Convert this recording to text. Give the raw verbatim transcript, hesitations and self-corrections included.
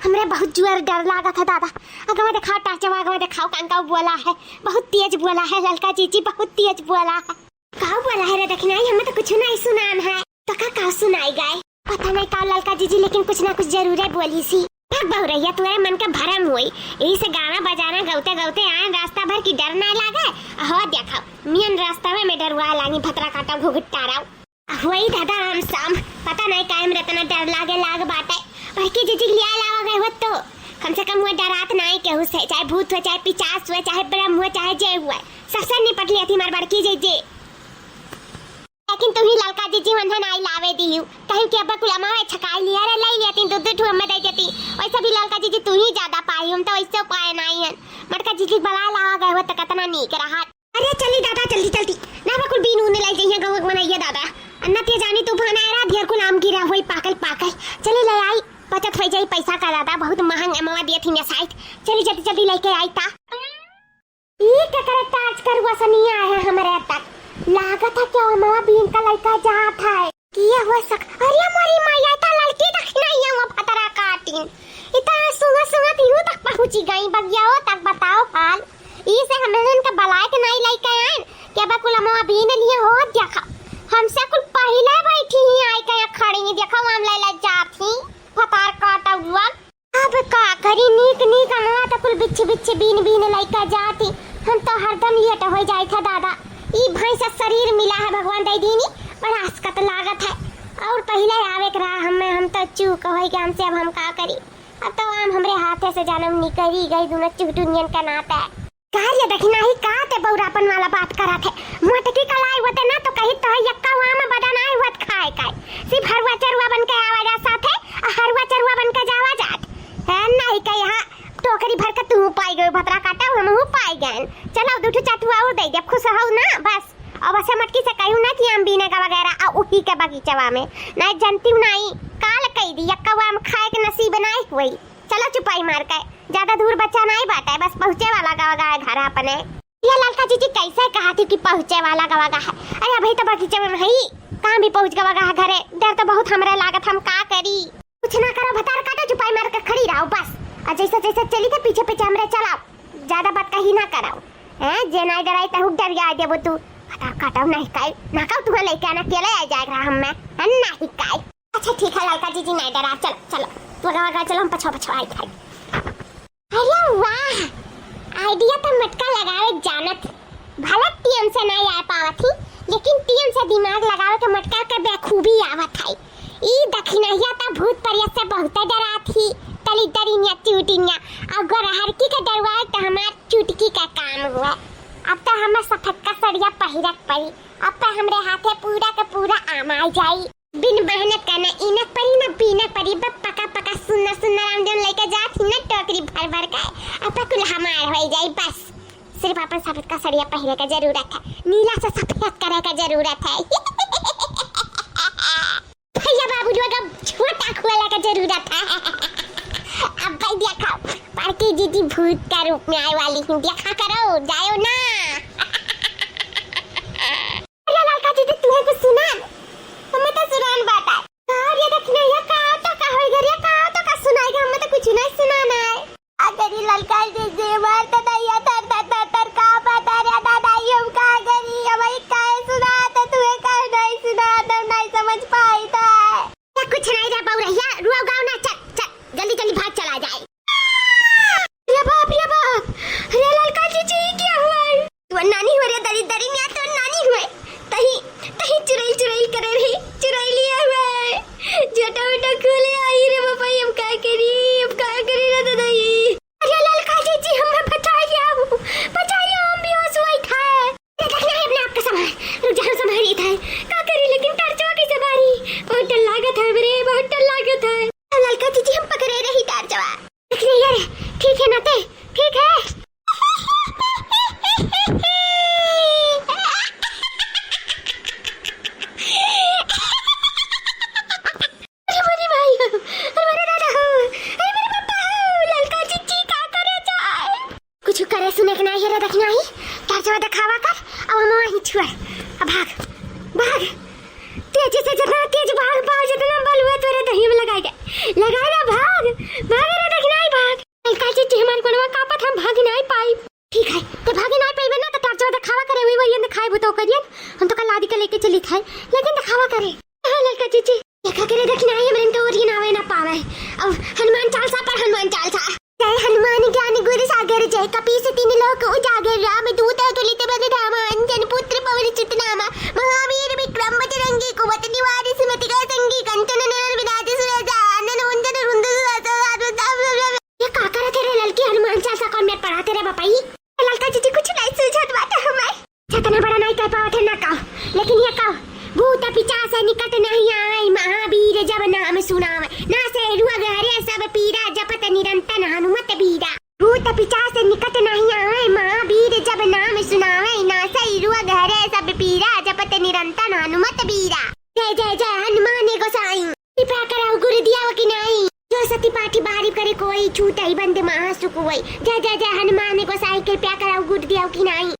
हमरे बहुत जुआर डर लागत है दादा। अगवा देखाओ टाचवा, अगवा देखाओ कांका बोला है, बहुत तेज बोला है ललका जीजी, बहुत तेज बोला है। का बोला है रे दखिनाही, हमें तो कुछ नहीं सुनान है। तो का का सुनाई गए? पता नहीं का ललका जीजी, लेकिन कुछ ना कुछ जरूरे बोली सी। भाग बहुरैया, तोरे मन के भरम होई, यही से गाना बजाना गौते गौते आए रास्ता भर की डर ना लागे। हो देखो मियन रास्ता में, में डरुआ लागी भतरा काटा घुघुट्टा रहो। वही दादा हम साम, पता नहीं काहे में इतना डर लागे लाग बाटे। बड़की जीजी के लिया लावा गए हो तो कम से कम वो डरात नहीं केहू से, चाहे भूत हुए, चाहे पिचास हुए, चाहे ब्रह्म हुए, चाहे जे हुए, सबसे निपट लिया थी हमार बड़की जीजी। लेकिन तुही ललका जीजी वंधन आई लावे दियू, कहीं के अब कुलमा में छकाई लिया रे, लाई लेती दू दू ठो हमें दे देती। वैसे भी ललका जीजी तुही ज्यादा पाई, हम तो वैसे पाए नहीं हन। बड़का जीजी बला लावा गए हो तो कितना नीक रहा। अरे चली दादा, जल्दी जल्दी। ना बकुल बीन उने लाई जइहे गौक मनैया दादा। अन्ना ते जानी तूफान आए रहा, ढेर कुल आम गिरा होई पाकल पाकल। चली ले आई, बचत होई जाई पैसा का दादा, बहुत महंग अमवा दिए थी ने साइड। चली जल्दी जल्दी लेके आई ता। ई केकरे टार्च करुआ सनिया आए है हमरे तक। लागत है कि अमवा बीन का लइका जात है। किया हो सक-, अरे मोरी माया, ता लड़की तक नहीं है वो भतरा काटिन। इतना सुंगा सुंगा तीनों तक पहुंची गई, बगियाओ तक बताओ हाल। ई से हमने इनका बलाए के नहीं लेके आए, के बा कुल अमवा बीन लिए हो, देखा। हमसे कुल पहले बैठी ही आई के खड़ी ही, देखा हम ले ले जात ही, भतार काटा हुआ। अब का करी, नीक नीक अमवा त कुल बिच्छी बिच्छी बीन बीन लइका जाती। हम तो हरदम लेट हो जाई था दादा। ई भैंस शरीर मिला है भगवान दे दीनी, बड़ा आसकत लागत है। और पहले आवे के रहा हमें, हम तो चूक होई के हमसे, अब हम का करी। अब तो आम हमरे हाथे से जानम निकरी गई दोनों चुहटुनियन का नाता है। का रे दखिनाही, का ते बौरापन वाला बात करत है? मोटकी कलाई होते ना तो कही तो है यक्का हुआ में बदनाई हुआ खाए खाए। सिर्फ हरुआ चरुआ बन के आवा जा साथे, आ हरुआ चरुआ बन के जावा जात। है नहीं के यहाँ टोकरी भर के तू पाई गयो भतरा काटा, हम हूँ पाई गए। चलो दू ठो चटुआ और दे दे, खुश हो ना बस। अब ऐसे मटकी से कहू ना कि हम बीने का वगैरह आ उही के बगीचवा में। नहीं जनती हूँ नहीं, काल कही दी यक्का हुआ में खाए के नसीब नहीं हुई। चलो चुपाई मार के, ज्यादा दूर बच्चा नहीं बाटे, बस पहुँचे वाला गवा गवा है घर अपने। ये ललका जीजी कैसे कहा थी कि पहुँचे वाला गवा गवा है? अरे अभी तो बगीचे में नहीं, कहाँ भी पहुँच गवा गवा है घरे। डर तो बहुत हमरे लागत, हम का करी? कुछ ना करो भतार काटो, चुपाई मार के खड़ी रहो बस। और जैसे जैसे चली थे पीछे पीछे हमरे चलाओ, ज्यादा बात कही ना कराओ। हैं, जे नहीं डराई तहु डरिया देबो तू। भतार काटो नहीं काई, ना काऊ तुम्हें लेके आना, अकेले आ जाएगा हम में, है नहीं काई। अच्छा ठीक है ललका जीजी, नहीं डरा, चलो चलो, तू आगा आगा चलो, हम पछवा पछवा आई खाई। अरे वाह, आइडिया तो मटका लगावे जानत। भले टीएम से नहीं आ पावत ही, लेकिन टीएम से दिमाग लगावे के मटका के बेखूबी आवत है। ई दखिनहिया तो भूत परियत से बहुते डरात ही, तली डरिनिया चूटिनिया, और गोरहरकी के डरवाए तो हमार चुटकी का काम हुआ। अब तो हमें सफेद का सड़िया पहिरक पड़ी, अब तो हमरे हाथे पूरा के पूरा आम आ जाई। बिन मेहनत का ना इनक परी ना बीनक परी, बस पका पका सुन्ना सुन्ना राम जौन लेके जात ही ना टोकरी भर भर के, अब कुल हमार हो जाई बस। सिर्फ अपन सफेद का सड़िया पहिरे का जरूरत है, नीला से सफेद करे का जरूरत है। भैया बाबू लोग अब छोटा खोला का जरूरत है। अब भाई देखा, बड़की जीजी भूत का रूप में आए वाली ही, देखा करो, जाओ ना। अरे ललका जीजी, तुम्हें कुछ सुना? हमें तो सुनान बात है। का रे दखिनहिया, का तो का होई गरिया, का तो का सुनाई गे? हमें तो कुछ नहीं सुनाना है। अगर ये ललका जीजी मार तो दैया थर थर थर थर का पता रे दादा, ये हम का करी? हमें काहे सुना तो तुम्हें काहे नहीं सुना, तो नहीं समझ पाई था। ये कुछ नहीं रे बउरहिया, रुआ गाँव ना, चल, चल, जल्दी जल्दी भाग चला जाए। रे बाप, रे बाप, रे ललका जीजी, ई क्या हुआ है? तोर नानी हो रे दरी दरी मिया, तोर नानी हुए। तही, तही चुरैल चुरैल करे रही, चुरैलिया हुए। झोटा वोटा खोले आई रे बाबा, हम का करी, हम का करी रे दादा ई। अरे ललका जीजी, हमें बचाइए, बचाइए, हम बेहोश हुआ था। अरे दखिनहिया, अपने आप का संभाल, रुक जा, हम संभाली था। का करी लेकिन टार्चवा कैसे बारी? बहुत डर लागत है रे, बहुत डर लागत है। ललका जीजी, हम पकड़े रही टार्चवा। दखिनहिया रे, ठीक है ना ते? ठीक है? अरे मेरी माई हो, अरे मेरे दादा हो, अरे मेरे पापा हो, ललका जीजी का करे जाए? कुछ करे सुने के नहीं है रे दखिनही, टार्चवा देखावा कर, अब हम वहीं छुए। अब भाग, भाग। तेजी से जितना तेज भाग पाओ, जितना बल हुआ तोरे दही में लगाई दे। लगाई ना, भाग, भाग रे, देख, हनुमान चालीसा पढ़, हनुमान चालीसा। जय हनुमान ज्ञान गुण सागर, जय कपीस तीन लोक उजागर, राम दूत अतुलित बल धामा, अंजन पुत्र पवन सुत नामा, महावीर विक्रम बजरंगी, कुमति निवार सुमति के संगी, कंचन नयन विराज सुबेसा, कानन कुंडल कुंचित। ये का करत है रे ललकी? हनुमान चालीसा कौन मेर पढ़ाते रे बपई? ललका जीजी कुछ नहीं सूझत बाटे हमें। जतना बड़ा नहीं कह पावत है ना कहो, लेकिन ये कहो, भूत पिशाच निकट नहीं आवे, महावीर जब नाम सुनावे, नासे रोग हरे सब पीरा, जपत निरंतर हनुमत बीरा। भूत पिशाच निकट नहीं आवे, महावीर जब नाम सुनावे, नासे रोग हरे सब पीरा, जपत निरंतर हनुमत बीरा। जय जय जय हनुमान गोसाई। कृपा कराओ गुरु दियाव कि नाई। जो सती पाठी बारी करे कोई, छूटई बंद महा सुख होई। जय जय जय हनुमान गोसाई, कृपा कराओ गुरु दियाव कि नाई।